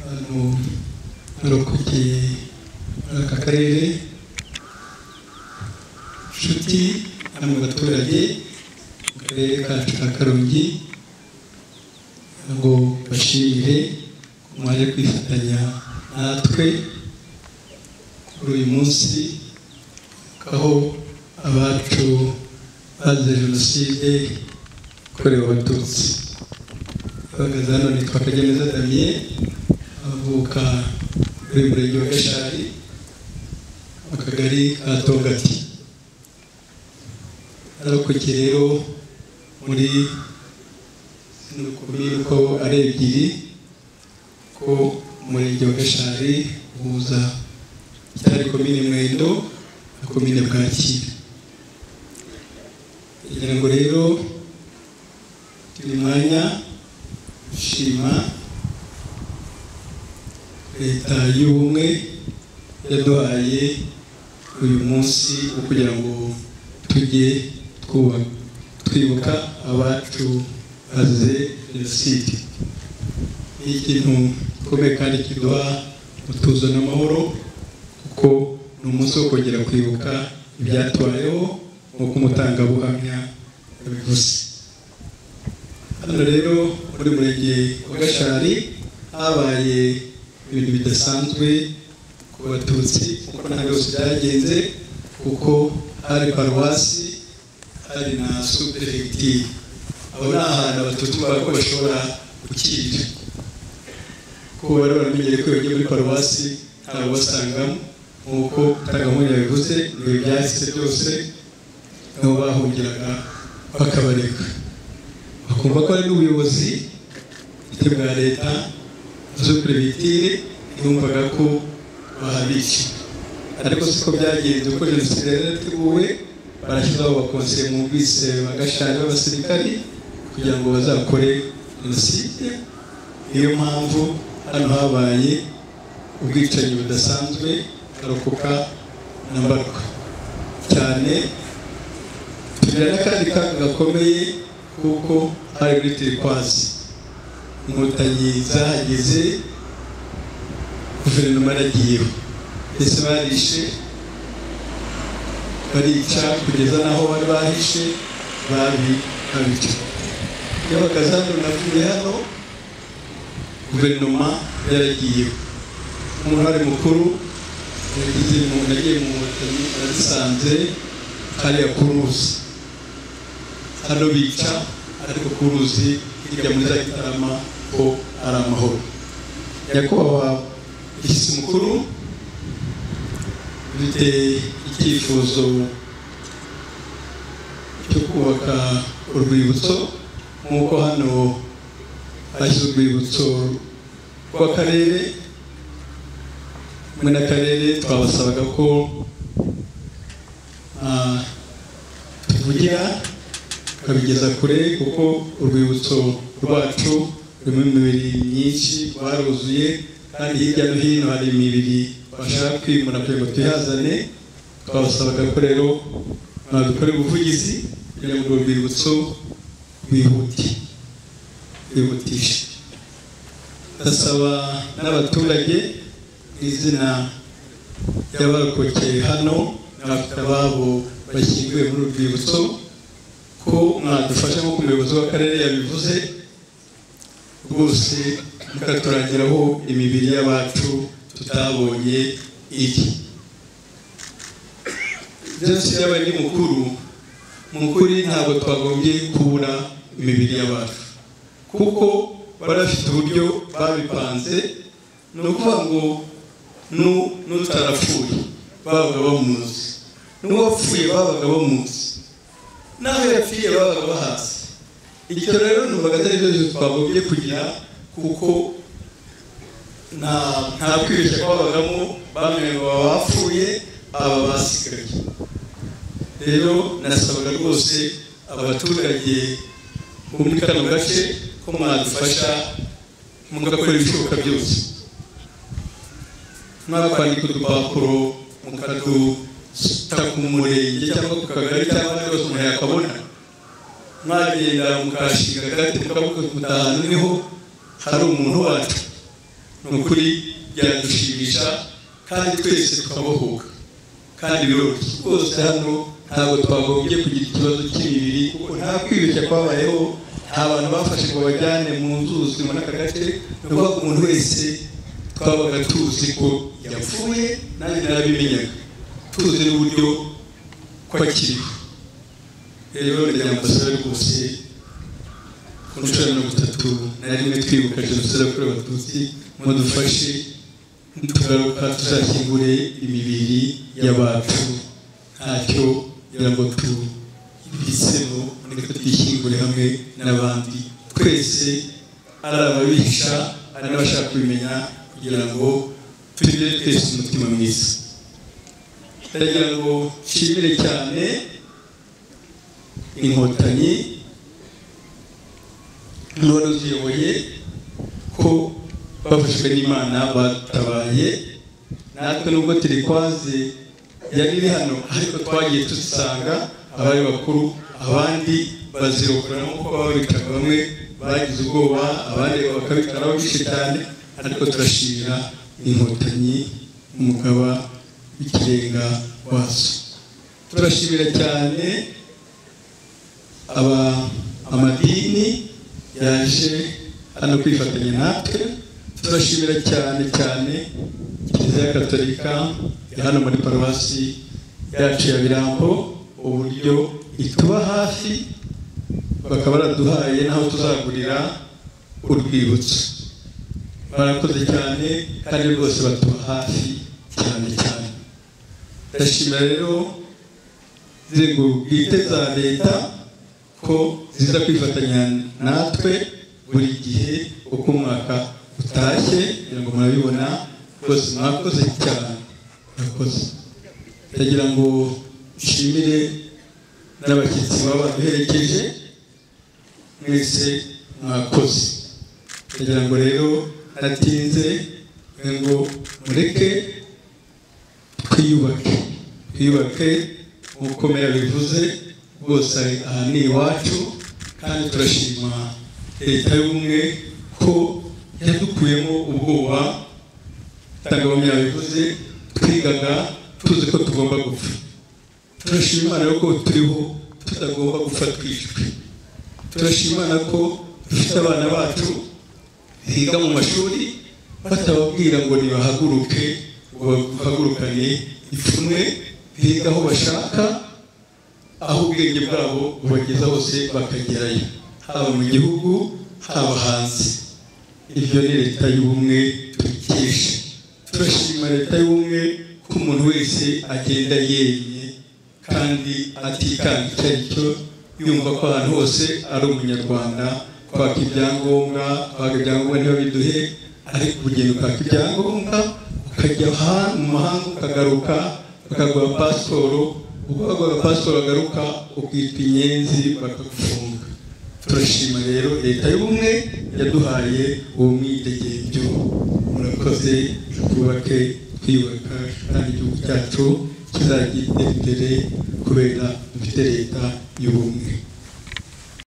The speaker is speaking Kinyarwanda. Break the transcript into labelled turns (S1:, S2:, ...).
S1: Hano narokokeye muri aka karere, inshuti namwe baturage mu karere kacu ka Karongi, ngo bashimire ko mwaje kwifatanya natwe kuri uyu munsi, aho abacu bazize jenoside yakorewe Abatutsi. Bahagaze hano nitwa Kageneza Damien, avuka muri murenge wa Gashari, mu kagari ka Tongati. Narokokeye rero muri zino komine uko ari ebyiri, ko umurenge wa Gashari uhuza cyari komine Mwendo na komine Bwakira. Kugira ngo rero turi mwanya shima leta y'ubumwe yaduhaye uyu munsi wo kugira ngo tujye twibuka abacu bazize jenoside. Ni ikintu gikomeye kandi kiduha umutuzo n'amahoro, kuko ni umunsi wo kongera kwibuka ibyatubayeho nk'uko umutangabuhamya yabivuze. Hano rero muri murenge wa Gashari habaye ibintu bidasanzwe ku Batutsi, kuko nta byose byagenze, kuko hari paruwasi, hari na sous-préfecture. Aho ni ahantu Abatutsi bavuga ko bashobora gukirira, kuko bari baramenyereye ko iyo bagiye muri paruwasi ntawe ubasangamo, nk'uko umutangabuhamya yabivuze. Ibihe byahise byose niho bahungiraga bakabareka, bakumva ko ari n'ubuyobozi bwite bwa leta sous-préfecture yumvaga ko bahabica, ariko siko byagenze. Uko jenoside yari yarateguwe, barashyizeho abakonseye mwumvise bagashari b'abasirikari kugira ngo bazakore jenoside. Niyo mpamvu hano habaye ubwicanyi budasanzwe, harokoka na mbarwa cyane. Tugira n'akandi kaga gakomeye, kuko hari muri Turquoise Inkotanyi zahageze, guverinoma yaragiyeho, ndetse barishe barica kugeza n'aho bari bahishe babi babica. Iyo bakaza hano, navuye hano guverinoma yaragiyeho, umuntu wari mukuru nagiye mu Nkotanyi narazisanze hariya ku ruzi. Hano bica, ariko ku ruzi hirya muri za Gitarama ko ari amahoro. Nyakubahwa gishyitsi mukuru, dufite icyifuzo cyo kubaka urwibutso nk'uko hano hashyize urwibutso rw'akarere. Hamwe n'akarere twabasabaga ko tuvugira tukabigeza kure, kuko urwibutso rwacu rurimo imibiri myinshi, rwaruzuye, kandi hirya no hino hari imibiri bashaka kwimura kugira ngo tuyihazane. Twabasabaga ko rero mwadukore ubuvugizi kugira ngo urwo rwibutso rwihute, rwihutishe. Ndasaba n'abaturage mu izina ry'abarokokeye hano n'abafite ababo bashyinguye muri uru rwibutso, ko mwadufasha nk'uko umuyobozi w'akarere yabivuze, rwose mukaturangiraho imibiri y'abacu tutabonye iri. Jenoside yabaye ndi mukuru, mu kuri ntabwo twagombye kubura imibiri y'abacu, kuko bari bafite uburyo babipanze. Ni ukuvuga ngo n'utarapfuye babaga bamuzi, n'uwapfuye babaga bamuzi, n'aho yapfiriye babaga bahazi. Icyo rero numvaga atari byo twagombye kugira, kuko nta kwibeshya kwabagamo, bamwe ngo baba bapfuye, aba basigaye. Rero nasabaga rwose abaturage bo muri kano gace ko mwadufasha mugakora ibishoboka byose, mwakwandika udupapuro mukaduta ku murenge cyangwa ku kagari cyangwa ahandi hose umuntu yakabona, mwagenda mukashinga agati mukavuga mutahantu niho hari umuntu wacu. Ni ukuri byadushimisha kandi twese tukabohoka, kandi biroroshye rwose. Hano ntabwo twagombye kugira ikibazo cy'imibiri, kuko nta kwibeshya kwabayeho, nta bantu bafashe ngo bajyane mu nzuzi muri aka gace. Ni ukuvuga ko umuntu wese twabaga tuzi ko yapfuye, nanjye narabimenyaga, tuzi n'uburyo ko akiriho. Rero ndagira ngo mbasabe rwose, ku nshuro ya 31 twibuka jenoside yakorewe Abatutsi, mudufashe nitugaruka tuzashyingure imibiri y'abacu, ntacyo kugira ngo tubisemo, mureke twishyingure hamwe n'abandi twese, ari ababisha ari n'abashaka kubimenya, kugira ngo tugire twese umutima mwiza. Ndagira ngo nshimire cyane Inkotanyi n'uwari uziyoboye ko bafashwe n'Imana batabaye. Natwe nubwo turikwaze yari iri hano, ariko twagiye tuzisanga abari bakuru, abandi bazirokora nk'uko babicaga, bamwe bagize ubwoba, abandi bakabicara bishe cyane. Ariko turashimira Inkotanyi, umugaba w'ikirenga wazo. Turashimira cyane aba amadini yaje hano kwifatanya natwe. Turashimira cyane cyane Kiliziya Katolika ya hano muri paruwasi yacu ya Birambo, uburyo ituba hafi, bakaba baraduhaye n'aho tuzagurira urwibutso. Barakoze cyane kandi rwose batuba hafi cyane cyane. Ndashimira rero inzego bwite za leta ko ziza kwifatanya natwe buri gihe uko umwaka utashye, kugira ngo murabibona rwose mwakoze cyane, mwakoze. Ndagira ngo nshimire n'abashyitsi baba baduherekeje, mwese mwakoze. Ndagira ngo rero natinze ngo mureke twiyubake, twiyubake nk'uko meya bivuze rwose, aha ni iwacu. Kandi turashima leta y'ubumwe ko yadukuyemo ubwoba. Tangabuhamya yabivuze, twigaga tuzi ko tugomba gupfa. Turashima Imana ko turiho tutagomba gupfa twishwe. Turashima Imana ko dufite abana bacu biga mu mashuri, batababwira ngo nibahaguruke, ngo bahagurukane ipfunwe, biga aho bashaka, aho ubwenge bwabo bubageza hose bakagerayo, haba mu gihugu haba hanze. Ibyo ni leta y'ubumwe tubikesha. Turashima leta y'ubumwe ko umuntu wese agenda yemye kandi atikanga icyo ari cyo, yumva ko ahantu hose ari umunyarwanda. Kwaka ibyangombwa, kwaka ibyangombwa ntibabiduhe, ariko ugenda ukaka ibyangombwa ukajya mu mahanga, ukagaruka bakaguha pasiporo, uko baguha pasiporo agaruka ukitwa inyenzi bakagufunga. Turashima rero leta y'ubumwe yaduhaye uwo mwidegemvyo. Murakoze, twubake twiyubaka, kandi igihugu cyacu kizagitera imbere kubera dufite leta y'ubumwe.